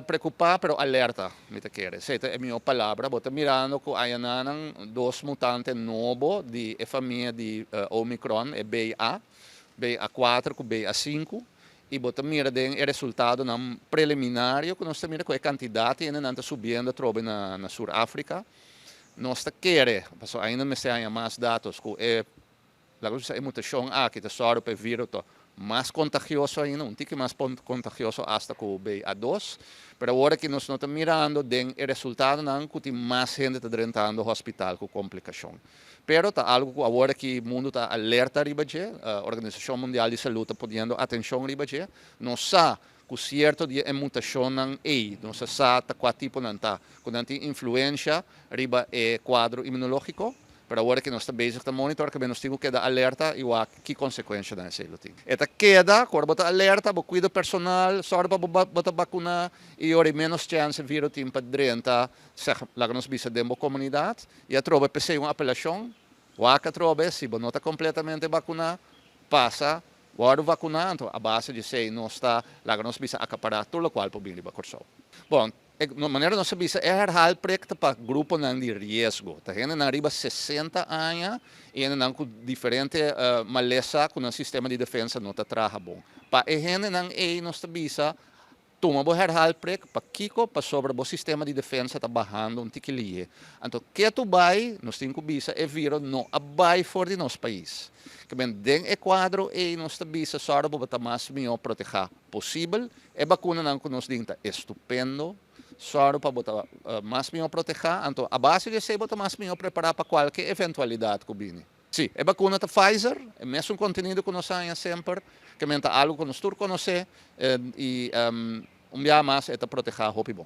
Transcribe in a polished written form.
Preokupá, pero alerta, mi ta kere. Esei ta e mihó palabra. Bo ta mirando ku ayanan dos mutante nobo di e famia di Omicron, e BA, BA4 ku BA5, i bo ta mira den e resultadonan preliminario ku nos ta mira ku e kantidat di hendenan ta subiendo atrobe na Sur-Afrika. Nos ta kere, pasobra ainda mester haña mas datos, ku e laga nos bisa e mutashon aki ta sòru pa e virus ta mas kontagioso ainda, un tiki mas kontagioso asta ku BA2. Pero awor aki nos no ta mirando den e resultadonan ku tin mas hende ta drentando hospital ku komplikashon. Pero ta algu ku awor aki mundu ta alerta riba dje, Organisashon Mundial di Salú ta poniendo atenshon riba dje. Nos sa ku sierto di e mutashonnan ei, nos a sa ta kua tipo nan ta, ku nan tin influensha riba e kuadro imunológiko, pero awor ku nos ta bezig ta monitor, ku nos tin ku keda alerta i wak ki konsekuenshanan esei lo tin. E ta keda, ku ora bo ta alerta, bo kuido personal, sòru pa bo ta bakuná i ora e ménos chèns e vírus tin pa drenta, seg, laga nos bisa den bo komunidat. I atrobe p'esei un apelashon, wak atrobe, si bo no ta kompletamente bakuná, pasa wòrdu vakuná, anto a base di esei nos ta laga nos bisa akapará tur lokual por bin riba Kòrsou. Bon, e manera nos a bisa e herhaalprik ta pa gruponan di riesgo, ta hendenan riba 60 aña i hendenan ku diferente malesa ku nan sistema di defensa no ta traha bon. Pa e hendenan ei nos ta bisa tuma bo herhaalprik, pakiko? Pasobra bo sistema di defensa ta bahando un tiki lihe. Anto ketu bai, nos tin ku bisa e vírus no a bai for di nos pais. Ke men den e kuadro ei nos ta bisa sòru pa bo ta mas mihó protehá posibel. E bakunanan ku nos tin ta estupendo. Sòru pa bo ta mas mihó protehá. Anto a base di esei bo ta mas mihó prepará pa kualke eventualidat ku bini. Sí, e bakuna ta Pfizer, e mesun kontenido ku nos haña semper, ke men ta algu ku nos tur konosé i un bia mas e ta protehá hopi bon.